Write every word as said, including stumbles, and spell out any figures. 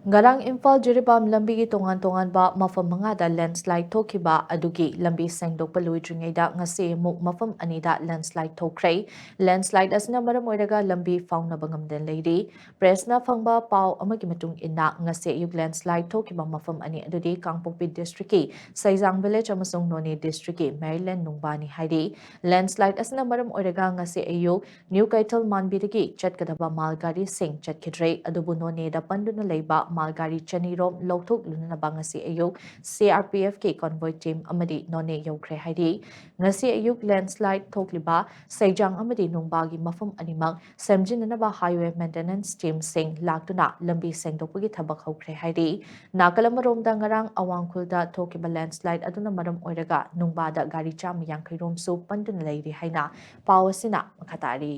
ꯉꯔꯥꯡ ꯏꯝꯐꯥꯜ ꯖꯤꯔꯤꯕꯥꯝ ꯂꯝꯕꯤꯒꯤ ꯇꯣꯉꯥꯟ ꯇꯣꯉꯥꯟꯕ ꯃꯐꯝ ꯃꯉꯥꯗ ꯂꯦꯟꯁ꯭ꯂꯥꯏꯗ ꯊꯣꯛꯈꯤꯕ ꯑꯗꯨꯒꯤ ꯂꯝꯕꯤ ꯁꯦꯡꯗꯣꯛꯄ ꯂꯣꯏꯗ꯭ꯔꯤꯉꯩꯗ ꯉꯁꯤ ꯑꯃꯨꯛ ꯃꯐꯝ ꯑꯅꯤꯗ ꯂꯦꯟꯁ꯭ꯂꯥꯏꯗ ꯊꯣꯛꯈ꯭ꯔꯦ꯫ ꯂꯦꯟꯁ꯭ꯂꯥꯏꯗ ꯑꯁꯤꯅ ꯃꯔꯝ ꯑꯣꯏꯔꯒ ꯂꯝꯕꯤ ꯐꯥꯎꯅꯕ ꯉꯝꯗꯅ ꯂꯩꯔꯤ꯫ ꯄ꯭ꯔꯦꯁꯅ ꯐꯪꯕ ꯄꯥꯎ ꯑꯃꯒꯤ ꯃꯇꯨꯡ ꯏꯟꯅ, ꯉꯁꯤ ꯑꯌꯨꯛ ꯂꯦꯟꯁ꯭ꯂꯥꯏꯗ ꯊꯣꯛꯈꯤꯕ ꯃꯐꯝ ꯑꯅꯤ ꯑꯗꯨꯗꯤ ꯀꯥꯡꯄꯣꯛꯄꯤ ꯗꯤꯁꯇ꯭ꯔꯤꯛꯀꯤ ꯁꯩꯖꯥꯡ ꯚꯤꯂꯦꯖ ꯑꯃꯁꯨꯡ ꯅꯣꯅꯦ ꯗꯤꯁꯇ꯭ꯔꯤꯛꯀꯤ ꯃꯦꯔꯤꯂꯦꯟ ꯅꯨꯡꯕꯥꯅꯤ ꯍꯥꯏꯔꯤ꯫ ꯂꯦꯟꯁ꯭ꯂꯥꯏꯗ ꯑꯁꯤꯅ ꯃꯔꯝ ꯑꯣꯏꯔꯒ ꯉꯁꯤ ꯑꯌꯨꯛ ꯅ꯭ꯌꯨ ꯀꯩꯊꯦꯜ ꯃꯥꯟꯕꯤꯗꯒꯤ ꯆꯠꯀꯗꯕ ꯃꯥꯜꯒꯥꯔꯤꯁꯤꯡ ꯆꯠꯈꯤꯗ꯭ꯔꯦ꯫ ꯑꯗꯨꯕꯨ ꯅꯣꯅꯦꯗ ꯄꯟꯗꯨꯅ ꯂꯩꯕ ꯃꯥꯜꯒꯥꯔꯤ ꯆꯅꯤꯔꯣꯝ ꯂꯧꯊꯣꯛꯂꯨꯅꯅꯕ ꯉꯁꯤ ꯑꯌꯨꯛ ꯁꯤ ꯑꯥꯔ ꯄꯤ ꯑꯦꯐꯀꯤ ꯀꯣꯟꯚꯣꯏ ꯇꯤꯝ ꯑꯃꯗꯤ ꯅꯣꯅꯦ ꯌꯧꯈ꯭ꯔꯦ ꯍꯥꯏꯔꯤ꯫ ꯉꯁꯤ ꯑꯌꯨꯛ ꯂꯦꯟꯁ꯭ꯂꯥꯏꯗ ꯊꯣꯛꯂꯤꯕ ꯁꯩꯖꯥꯡ ꯑꯃꯗꯤ ꯅꯨꯡꯕꯥꯒꯤ ꯃꯐꯝ ꯑꯅꯤꯃꯛ ꯁꯦꯝꯖꯤꯟꯅꯅꯕ ꯍꯥꯏꯋꯦ ꯃꯦꯟꯇꯦꯅꯦꯟꯁ ꯇꯤꯝꯁꯤꯡ ꯂꯥꯛꯇꯨꯅ ꯂꯝꯕꯤ ꯁꯦꯡꯗꯣꯛꯄꯒꯤ ꯊꯕꯛ ꯍꯧꯈ꯭ꯔꯦ ꯍꯥꯏꯔꯤ꯫ ꯅꯥꯀꯜ ꯑꯃꯔꯣꯝꯗ, ꯉꯔꯥꯡ ꯑꯋꯥꯡ ꯈꯨꯜꯗ ꯊꯣꯛꯈꯤꯕ ꯂꯦꯟꯁ꯭ꯂꯥꯏꯗ ꯑꯗꯨꯅ ꯃꯔꯝ ꯑꯣꯏꯔꯒ ꯅꯨꯡꯕꯥꯗ ꯒꯥꯔꯤ ꯆꯥꯝꯃ ꯌꯥꯡꯈꯩ ꯔꯣꯝꯁꯨ ꯄꯟꯗꯨꯅ ꯂꯩꯔꯤ ꯍꯥꯏꯅ ꯄꯥꯎ ꯑꯁꯤꯅ ꯃꯈꯥ ꯇꯥꯔꯤ꯫